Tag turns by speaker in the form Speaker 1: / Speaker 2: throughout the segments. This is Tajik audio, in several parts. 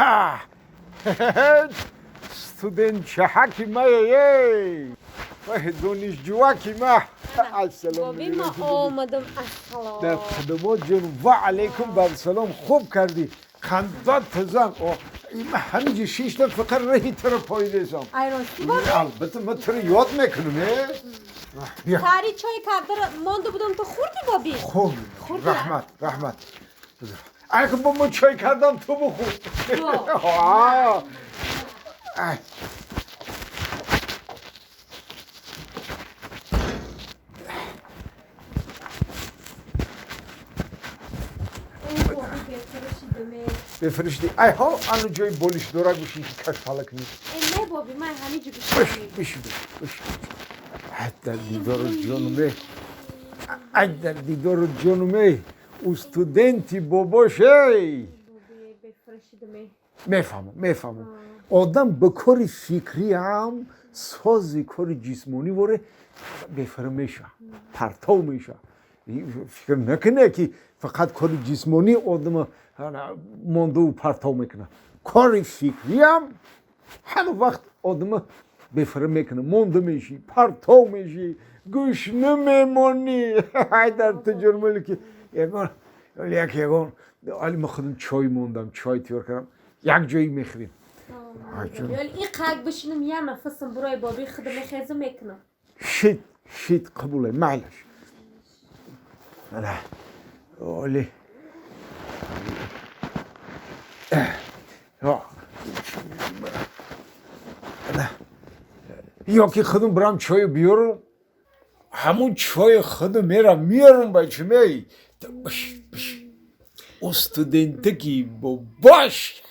Speaker 1: Ха! Студентчаҳаки мае, донишҷӯаки ма. Ассалом.
Speaker 2: Боби, ма омадам, ассалом.
Speaker 1: Дар хидмат, ҷон, ва алайкум барсалом. Хуб кардӣ, қандат тузан. Ма ҳамиҷа шиштам, фақат раҳи туро пойдесам.
Speaker 2: Ай, рости, боби?
Speaker 1: Албатта, ма туро ёд мекунам, э.
Speaker 2: Тари чой карда монда будам, ту хӯрдӣ, боби?
Speaker 1: Хӯрдам, раҳмат, раҳмат. Ай, бо мо чой кардам, ту бихӯр. Ай. Бефришти, ай ҳо, ану ҷои болиш дорак бишин, ки каш фалак нест.
Speaker 2: Не, боби, ман ҳамиҷо.
Speaker 1: Биш, биши, биш. Ай, дар дидору ҷонуме, ай, дар дидору ҷонуме, у студенти бобош, эй. Мефаҳмам, мефаҳмам, одам ба кори фикрӣ ҳам сози кори ҷисмонӣ воре бефара меша, партов меша. Фикр накуне, ки фақат кори ҷисмонӣ одама мондаву партов мекунад. Кори фикриам ҳама вақт одама бефара мекунад, монда мешӣ, партов мешӣ, гӯш намемонӣ. Ай, дар ту ки ягон як ягон али ма худам чой мондам, чой тиёр кардам, як ҷои мехӯрем.
Speaker 2: Иқак бишинам, я нафасам бурои, боби, худам мехезам, мекунам.
Speaker 1: Шит, шит, қабуле, майлаш. Ана оли ё ки худам бирам чою биёрам, ҳамун чои худам мерам миёрам. Бачимей, у студентаки бобош.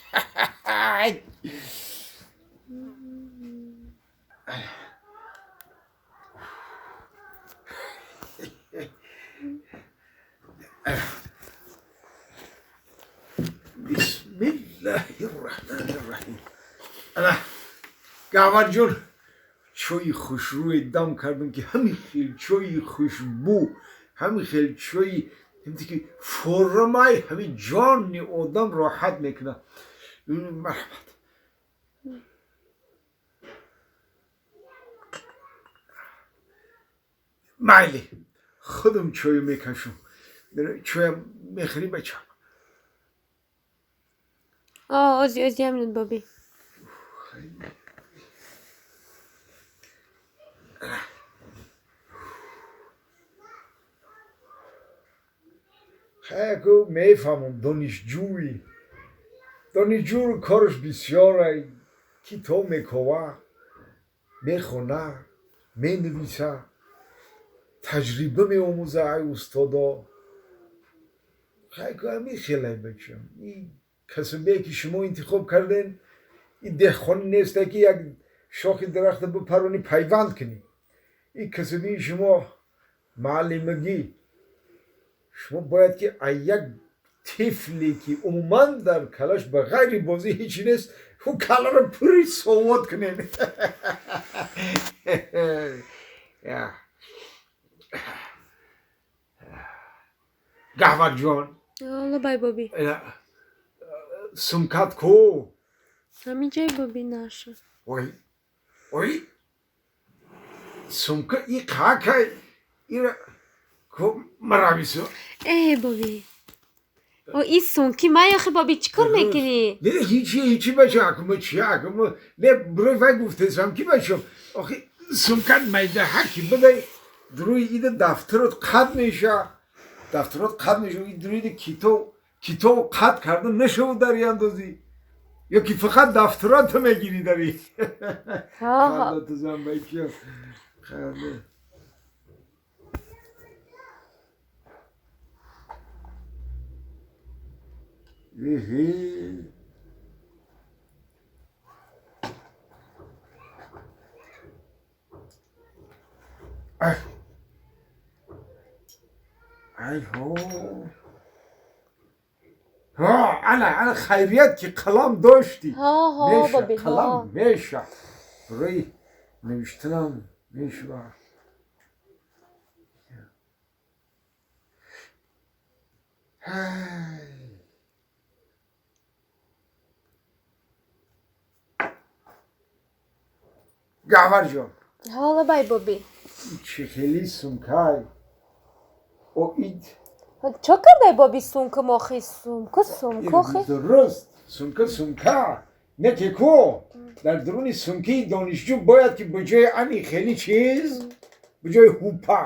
Speaker 1: Бисмиллаҳи рраҳмани рраҳим. Ана, Гавҳарҷон, чойи хушрӯе дам кардам, ки ҳамин хел чойи хушбӯ, ҳамин хел чойи ки форамай, ҳамин ҷони одам роҳат мекунад. Марҳамат. Майли, худам чою мекашам, чоям мехӯрӣ, бачам?
Speaker 2: Ози, ози, як минут, боби.
Speaker 1: Хаяку мефаҳмам, донишҷӯӣ, донишҷӯ кораш бисёрай, китоб мекова, мехона, менависа, таҷриба меомӯза ай устодо. Хайку ҳамин хелай, бачам. Ин касбе ки шумо интихоб карден, ин деҳқонӣ несте, ки як шохи дарахта бипаронӣ, пайванд кунӣ. Ин касбии шумо муаллимагӣ, шумо бояд ки аз як тифле, ки умуман дар калаш ба ғайри бозӣ ҳечи нест, ӯ каларо пури совод кунед. Гаҳварҷон.
Speaker 2: Лабай, боби.
Speaker 1: Сумкат ку?
Speaker 2: Ҳамин ҷой, боби, наша.
Speaker 1: Ой, ой, сумка и қакай, ира ку маравису.
Speaker 2: Э, боби, о, ин сумки май охи, боби, чӣ кор мекунӣ?
Speaker 1: Не, ҳичи, ҳичи, бача, акума чи, акума не, бурои вай гуфтесам ки, бачам, охи сумкат майдаҳаки бидай, дуруи ида дафтарот қад меша, дафтарот қад меша, дуруи ида китоб, китоб қад карда нашаву дар андозӣ, ё ки фақат дафтарото мегирӣ дари. Тузан, бача. Ханда. Эҳе. Ай. Ай ҳо. Ҳо, ана, ана, хайрият ки қалам доштӣ.
Speaker 2: Ҳо, ҳо.
Speaker 1: Меша,
Speaker 2: боби, ҳо.
Speaker 1: Қалам меша. Барои навиштанам мешава. Ай. Гавҳар ҷон.
Speaker 2: Ҳола бай, боби.
Speaker 1: Чӣ хели сумкай оид?
Speaker 2: Чо кардай, боби, сумка мохи, сумка, сумка охи.
Speaker 1: Дуруст, сумка, сумка не ки ку дар дуруни сумкаи донишҷӯ бояд ки ба ҷои ани хели чиз, ба ҷои ҳупа,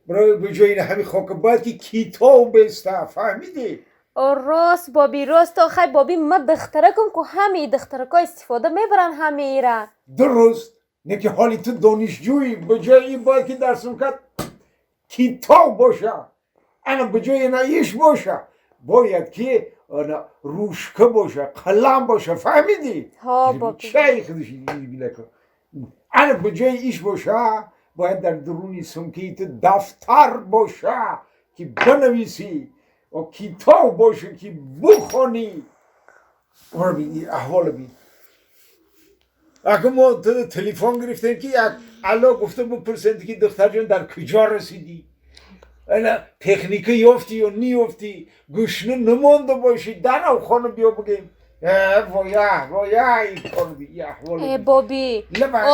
Speaker 1: ба ҷои ин ҳами хока бояд ки китоб беста, фаҳмидӣ?
Speaker 2: Рост, боби, рост. Охай, боби, ма духтаракум ку, ҳамаи духтарако истифода мебаранд ҳамаира.
Speaker 1: Дуруст, не ки ҳоли ту донишҷӯӣ, ба ҷои ин бояд ки дар сумкат китоб боша. Ана ба ҷои ина иш боша, бояд ки ана ручка боша, қалам боша, фаҳмидӣ?
Speaker 2: Ҳо, боби.
Speaker 1: Чай худаш бинакун. Ана ба ҷои иш боша, бояд дар дуруни сумкаи ту дафтар боша ки бинависӣ ва китоб боша ки бухонӣ. Ора бин, аҳвола бин. Ака, мо телефон гирифтем ки як алло гуфта бипурсем ки духтарҷон, дар куҷо расидӣ, ана техника ёфтӣ ё ниёфтӣ, гӯшна намонда бошӣ, дарав хона биё бигем. Воя, воя, ин кор аҳвол.
Speaker 2: Э, боби,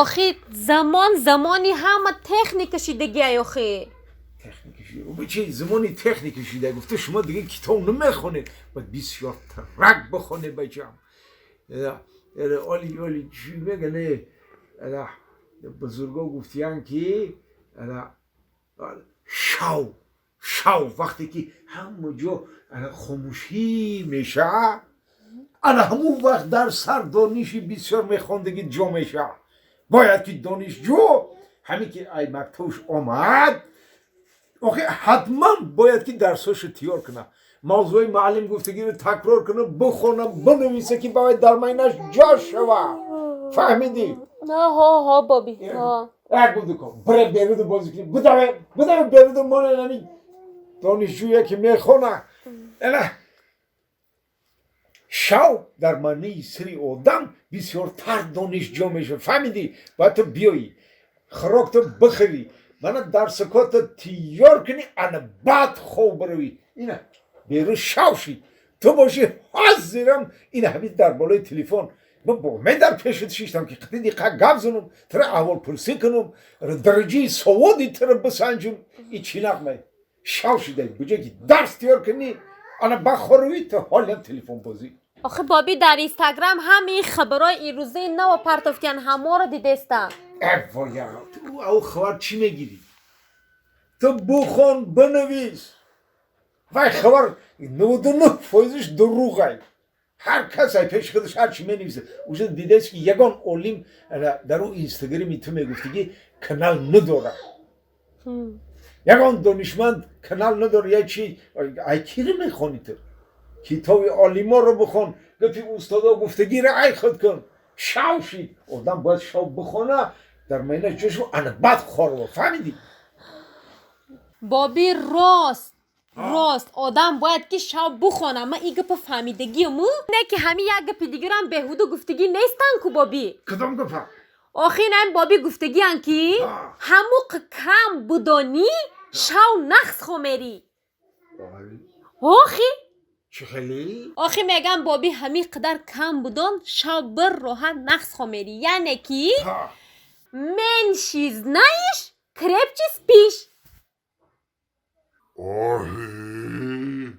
Speaker 2: охи замон замони ҳама техника шидагиай охи.
Speaker 1: Техника шида чи? Замони техника шида гуфта, шумо дига китоб намехонед, бояд бисёр трак бихонед, бачам. Оли оли чӣ мегане, бузурго гуфтиян ки шав шав вақте ки ҳама ҷо хомӯшӣ меша, ана ҳамун вақт дар сар дониши бисёр мехондагӣ ҷо меша. Бояд ки донишҷӯ ҳамин ки ай мактабш омад, охи ҳатман бояд ки дарсошо тиёр кунад, мавзӯи муаллим гуфтагиро такрор кунад, бихона, бинависа, ки бояд дар майнаш ҷо шава, фаҳмидӣ?
Speaker 2: Ҳо, ҳо, боби, ҳо.
Speaker 1: Як гуфту бире беруду бозӣ кунӣ, бидаве, бидаве беруду. Монанами донишҷӯе ки мехона, ана шав дар маънии сири одам бисёртар дониш ҷо мешавад, фаҳмидӣ? Бояд ту биёӣ, хӯрокто бихӯрӣ, мана дарсакото тиёр кунӣ, ана баъд хоб баравӣ. Ина берун шав шид, ту бошӣ ҳозирам ина ҳамин дар болои телефон. Ман бо мен дар пешат шиштам ки қити диққат гап занам, тура аҳволпурсӣ кунам, дараҷаи саводи тура бисанҷам. И чӣ нақме шав шида, буҷа ки дарс тиёр кунӣ, ана ба хоравӣ, ту ҳолиам телефонбозӣ.
Speaker 2: Охи, боби, дар Инстаграм ҳамаи хабарҳои ирӯзаи нава партофтиян, ҳаморо дидестам.
Speaker 1: Воя, ту ав хабар чӣ мегирӣ? Ту бухон, бинавис. Вай хабар 99 фоизаш дуруғай, ҳар кас ай пеши худаш ҳар чӣ менависа. Уже дидаст ки ягон олим дар ӯ Инстаграми ту мегуфтагӣ канал надорад, ягон донишманд канал надорад. Я чи ай киро мехонӣ ту? Китоби олиморо бихон, гапи устодо гуфтагиро ай худ кун. Шав шид, одам бояд шав бихона, дар майна ҷошу, ана баъд хорво, фаҳмидӣ?
Speaker 2: Боби, рост, рост, одам бояд ки шав бухона. Ман и гапа фаҳмидагиаму, не ки ҳамин як гапи дигарам беҳуда гуфтагӣ нестан ку, боби.
Speaker 1: Кадом гапа?
Speaker 2: Охи, ин боби, гуфтагиан ки ҳамуқ кам будонӣ, шав нақс хомерӣ, охи.
Speaker 1: Чӣ хеле?
Speaker 2: Охи, мегам, боби, ҳамин қадар кам будон, шав бір роҳат нақс хомерӣ, яъне ки меньше знаешь, крепче спишь.
Speaker 3: Оҳи.